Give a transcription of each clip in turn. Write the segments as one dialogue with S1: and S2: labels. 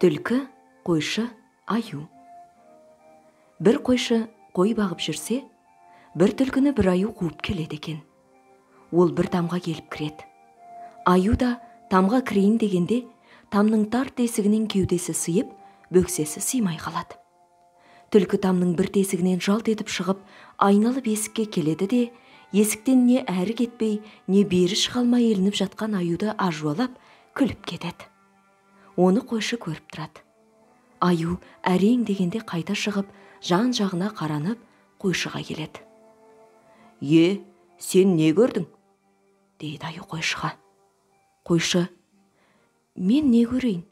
S1: Түлкі, қойшы, аю. Бір қойшы қой бағып жүрсе, бір түлкіні бір аю қуып келеді екен. Ол бір тамға келіп кіреді. Аю да тамға кірейін дегенде, тамның тар тесігінен кеудесі сыйып, бөксесі сыймай қалады. Түлкі тамның бір тесігінен жалт етіп шығып, айналып есікке келеді де, есіктен не әрі кетпей, не бері шыға алмай ілініп жатқан аюды ажуалап, күліп кетеді. Оны қойшы көріп тұрады. Аю әрең дегенде қайта шығып, жан-жағына қаранып, қойшыға келеді. «Е, сен не көрдің?» дейді аю қойшыға. Қойшы, «Мен не көрейін?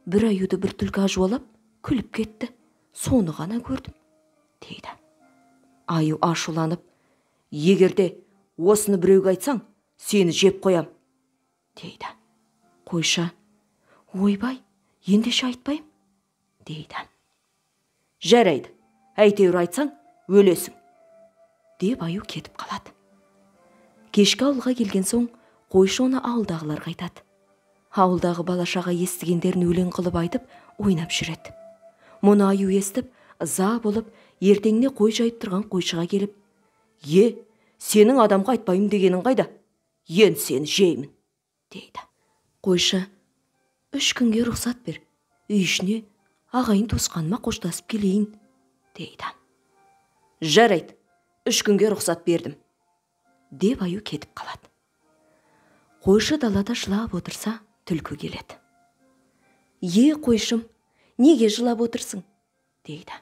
S1: Бір аюды бір түлкі ажуалап, күліп кетті. Соны ғана көрдім», дейді. Аю ашуланып, «Егерде осыны біреуге айтсаң, сені жеп қоям», дейді. Қойшы, «Ойбай, ендеше айтпаймын», дейді. «Жарайды, әйтеуір айтсаң, өлесің», деп аю кетіп қалады. Кешкі ауылға келген соң, қойшы оны ауылдағыларға айтады. Ауылдағы бала-шаға естігендерін өлең қылып айтып, ойнап жүреді. Мұны аю естіп, ыза болып, ертеңіне қой жайып тұрған қойшыға келіп, «Е, сенің адамға айтпаймын дегенің қайда? Енді сені жеймін», дейді. Қойшы, «3 күнге рұқсат бер, үй ішіне ағайын туысқаныма қоштасып келейін», дейді. «Жарайды, 3 күнге рұқсат бердім», деп аю кетіп қалады. Қойшы далада жылап отырса, түлкі келеді. «Е, қойшым, неге жылап отырсың?» дейді.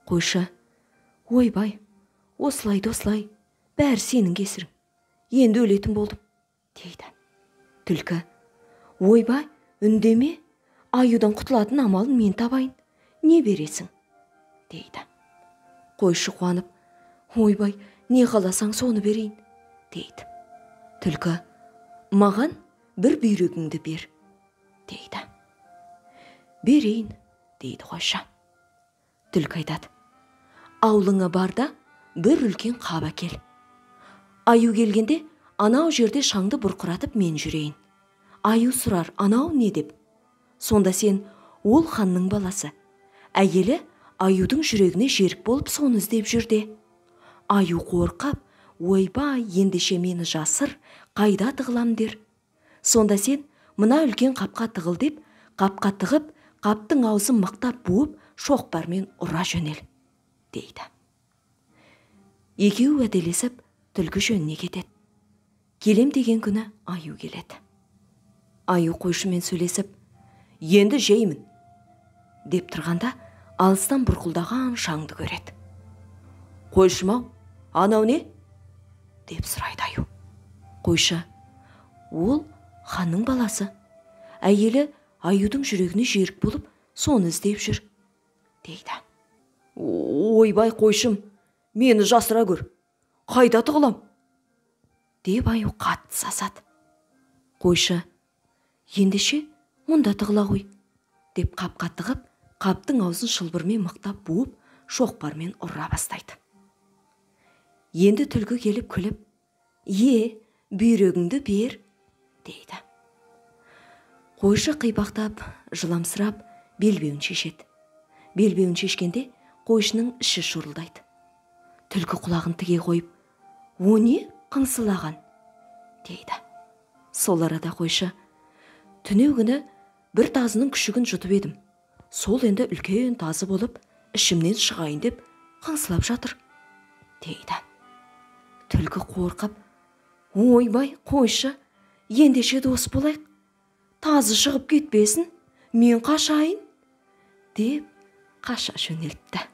S1: Қойшы, «Ойбай, осылай-осылай, бәрі сенің кесірің, енді өлетін болдым», дейді. Түлкі, «Ойбай, үндеме, аюдан құтылатын амалын мен табайын, не бересің?» дейді. Қойшы қуанып, «Ойбай, не қаласаң соны берейін», дейді. Түлкі, «Маған бір бүйрегіңді бер», дейді. «Берейін», дейді қойшы. Түлкі айтады, «Аулыңа бар да бір үлкен қап әкел. Аю келгенде анау жерде шаңды бұрқыратып мен жүрейін. Аю сұрар, анау не деп. Сонда сен ол ханның баласы. Әйелі аюдың жүрегіне жерік болып соны іздеп жүр де. Аю қорқап, ойбай, ендеше мені жасыр, қайда тығылам дер. Сонда сен мына үлкен қапқа тығыл деп, қапқа тығып, қаптың аузын мықтап буып, шоқпармен ұра жөнел», дейді. Екеуі уәделесіп, түлкі жөніне кетеді. Келем деген күні аю келеді. Аю қойшымен сөйлесіп, «Енді жеймін», деп тұрғанда, алыстан бұрқылдаған шаңды көреді. «Қойшым-ау, анау не?» деп сұрайды аю. Қойшы, «Ол ханның баласы. Әйелі аюдың жүрегіне жерік болып, соны іздеп жүр», дейді. «Ойбай, қойшым, мені жасыра көр, қайда тығылам?» деп аю қатты сасады. Қойшы, «Ендеше мұнда тығыла ғой», деп қапқа тығып, қаптың аузын шылбырмен мықтап буып, шоқпармен ұра бастайды. Енді түлкі келіп күліп, «Е, бүйрегіңді бер», дейді. Қойшы қипақтап, жыламсырап, белбеуін шешеді. Белбеуін шешкенде қойшының іші шұрылдайды. Түлкі құлағын тіге қойып, «О не қыңсылаған?» дейді. Сол арада қойшы, «Түнеу күні бір тазының күшігін жұтып едім. Сол енді үлкен тазы болып, ішімнен шығайын деп қыңсылап жатыр», дейді. Түлкі қорқып, «Ойбай, қойшы, ендеше дос болайық. Тазы шығып кетпесін, мен қашайын», деп қаша жөнеліпті.